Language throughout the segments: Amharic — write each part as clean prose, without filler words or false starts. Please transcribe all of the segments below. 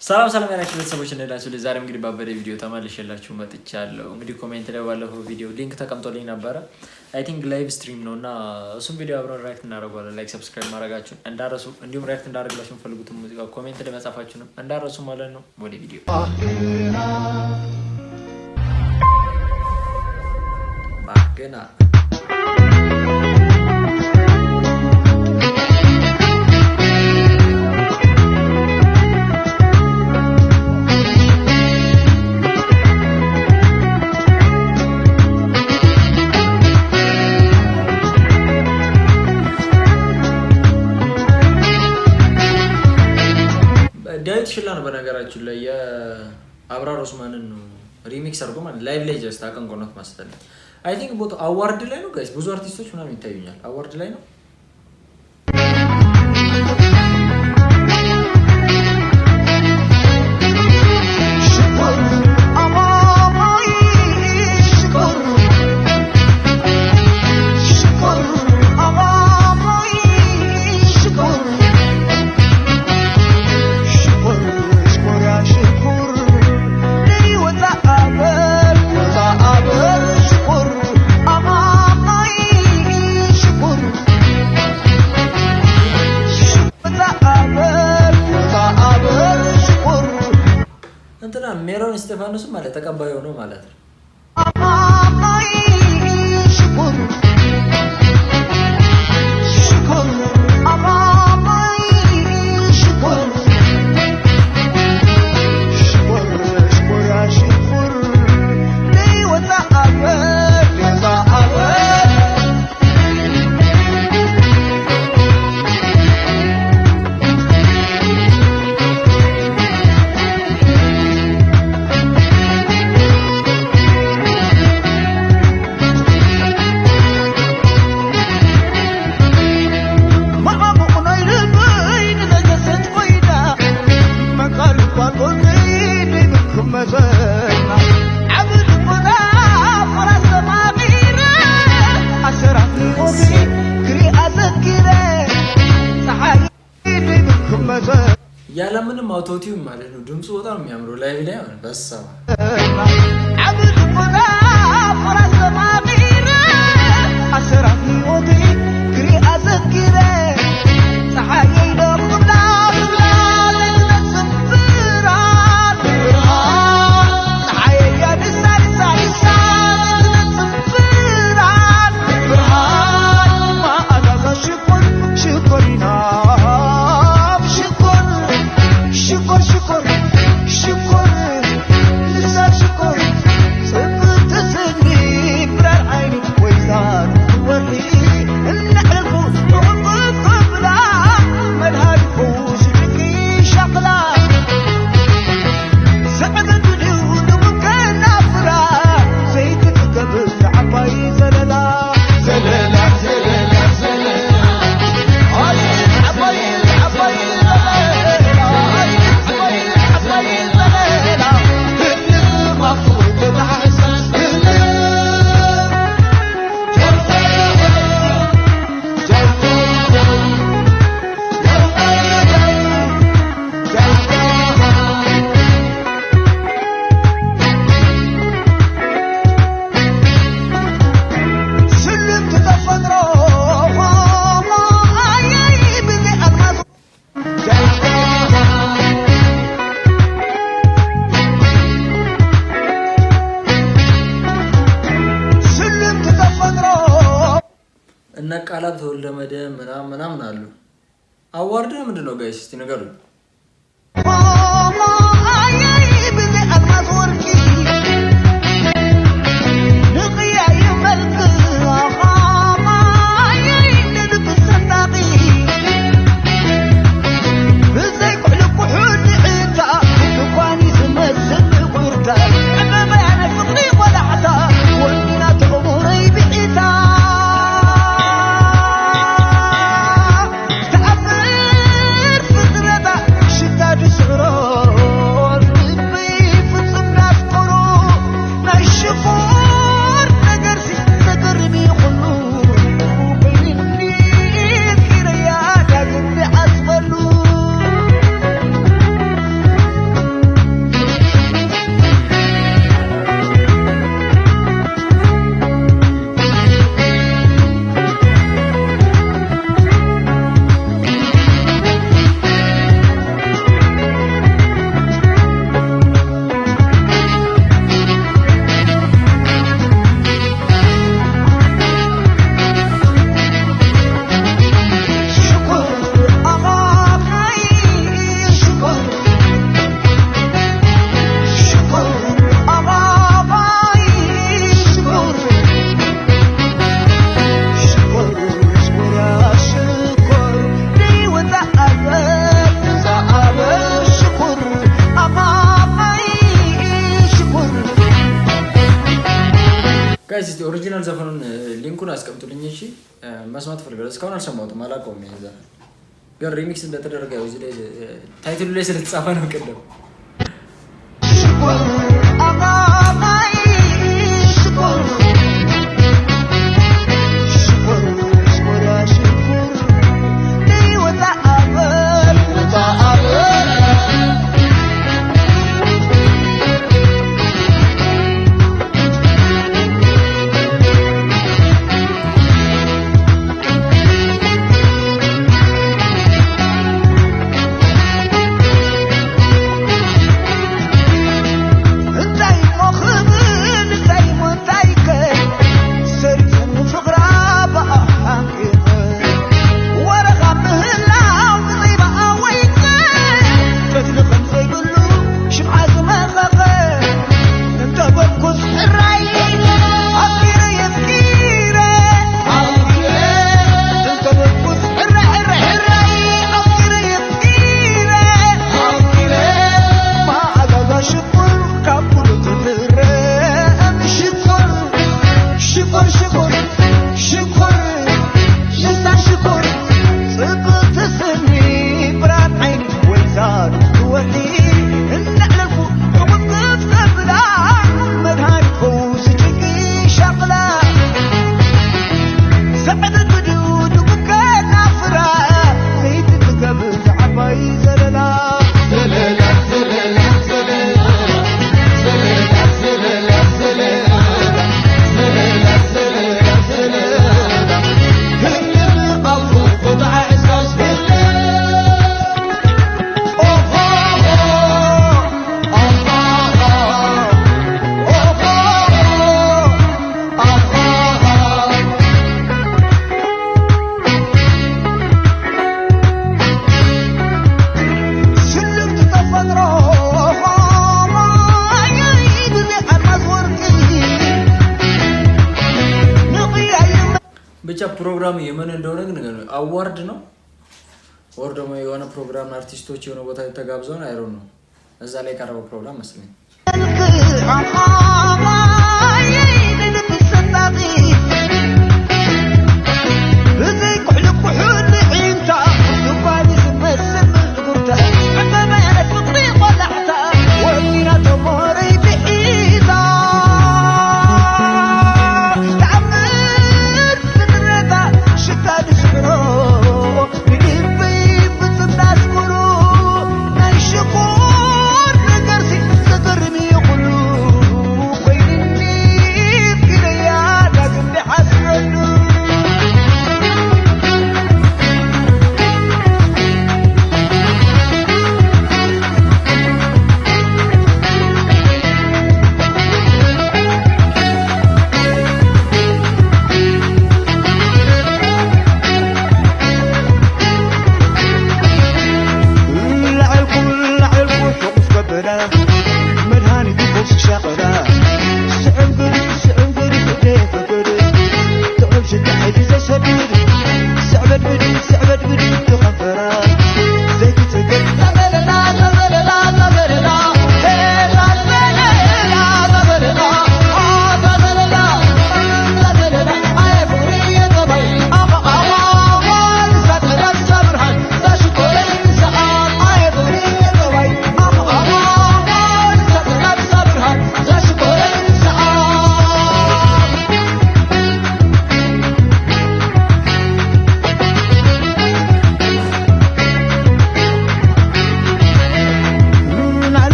ሰላም ሰላም ያላችሁ ቤተሰቦች እንዴት ናችሁ? ዛሬም እንግዲህ ባበደ ቪዲዮ ተመልሼላችሁ መጥቻለሁ። እንግዲህ comment ላይ ባለፈው ቪዲዮ link ተቀምጦልኝ ነበረ። I think live stream ነው እና እሱም ቪዲዮ አብረን react እናደርገዋለን። Like፣ subscribe ማድረጋችሁን እንዳረሱ፣ እንዲሁም react እንዳደርግላችሁ የምፈልጉትን ሙዚቃ comment ላይ መጻፋችሁንም እንዳረሱ ማለት ነው። ወደ ቪዲዮ ገና። ዳዊት ሽላ ነው በነገራችን ላይ፣ የአብራር ኦስማንን ነው remix አድርጎ ማለት live ላይ just አቀንቆነት ማስተላለፍ። I think ቦታ award ላይ ነው guys፣ ብዙ አርቲስቶች ምናምን ይታዩኛል። Award ላይ ነው። እንትና ሜሮን እስጢፋኖስም ማለት ተቀባይ ሆኖ ማለት ነው። ያለምንም autotune ማለት ነው። ድምፁ በጣም የሚያምረው live ላይ ሆነ በሰማ። እነ ቃላብ ተወልደመደ ምናምን ምናምን አሉ። Award ነው ምንድን ነው guys? እስቲ ንገሩኝ። Original ዘፈኑን link ኡን አስቀምጡልኝ እሺ። መስማት ፈልጋለሁ። እስካሁን አልሰማሁትም፣ አላውቀውም። ይሄን ዘፈን ግን remix እንደተደረገ ያው እዚህ ላይ title ኡ ላይ ስለተጻፈ ነው ቅድም። ሽኮር ኣቓቓይ ሽኮር ሽኮር ሽኮር ሽኮር ንወፃ ኣበር ወፃ ኣበር። እንታይ እሞ ክብል፣ እንታይ እሞ እንታይ ከ ሰሪፉ ፍቕራ ብኣሓንቂቐ ወረኻ ምህላው ብዘይበኣ ወይቀ ፈትሊ ከም ዘይብሉ ሽምዓ ዝመኸኸ እንተበልኩስ ሕራይ ኣፍቂረ የፍቂረ ኣፍቂረ እንተበልኩስ ሕራይ ሕራይ ሕራይ ኣፍቂረ የፍቂረ ኣፍቂረ ማዕዛዛ ሽኩር ካብ ኩሉ ትትረአም ሽኩር ሽኩር ሽኩር ሽኩር ንሳ ሽኩር ፅብቕቲ ስኒ ብርሃን ዓይኒ ወይዛሩ ትወሒ እናዕለልኩ ሕቁፍቅፍ ከብላ መድሃኒት ፈውሲ ጭንቂ ሻቕላ ሰዕድት ድዱግ ከናፍራ ዘይትትከብ ዝዓባይ ዘለላ ዘለላ ዘለላ ዘለላ ዘለላ ዘለላ ዘለላ ዘለላ ዘለላ ዘለላ ህልም ኣፉ ቁጥዓ ዕሳስ ህልም ኦሆ ኣሃ ኦሆ ኣሃ። ስልምቲ ተፈጥሮ ግዜ ኣልማዝ ወርቂ ንቕያይ። ብቻ ፕሮግራሙ የምን እንደሆነ ግን ንገሩኝ። Award ነው ወር ደግሞ የሆነ ፕሮግራም አርቲስቶች የሆነ ቦታ ተጋብዘውን አይሮን ነው እዛ ላይ የቀረበው ፕሮግራም መስለኝ። ንልቢ ሰጣቂ ብዘይ ኩሕሊ ኩሑል ዒንታ ዱባሊ ዝመስል ምዕጉርታ ዕምበባ ናይ ፍቕሪ ቆላሕታ ወኒና ተሞረይ ብሒዛ ተኣምር ፍጥረታ ሽታ ንስሕሮ ንልበይ ፍፅም ዳስኩሩ ናይ ሽኩር ነገርሲ ዘገርም እዩ ኩሉ ኮይንኒ።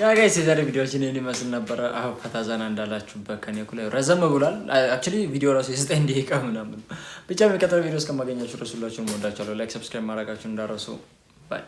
Yeah guys፣ የዛሬ ቪዲዮችን ይህን ይመስል ነበረ። አሁን ፈታ ዘና እንዳላችሁበት ከኔ እኩል ረዘም ብሏል። Actually ቪዲዮ ራሱ የ9 ደቂቃ ምናምን። ብቻ የሚቀጥለው ቪዲዮ እስከማገኛችሁ ድረስ ሁላችሁንም እወዳችኋለሁ። Like፣ subscribe ማድረጋችሁን እንዳትረሱ። Bye.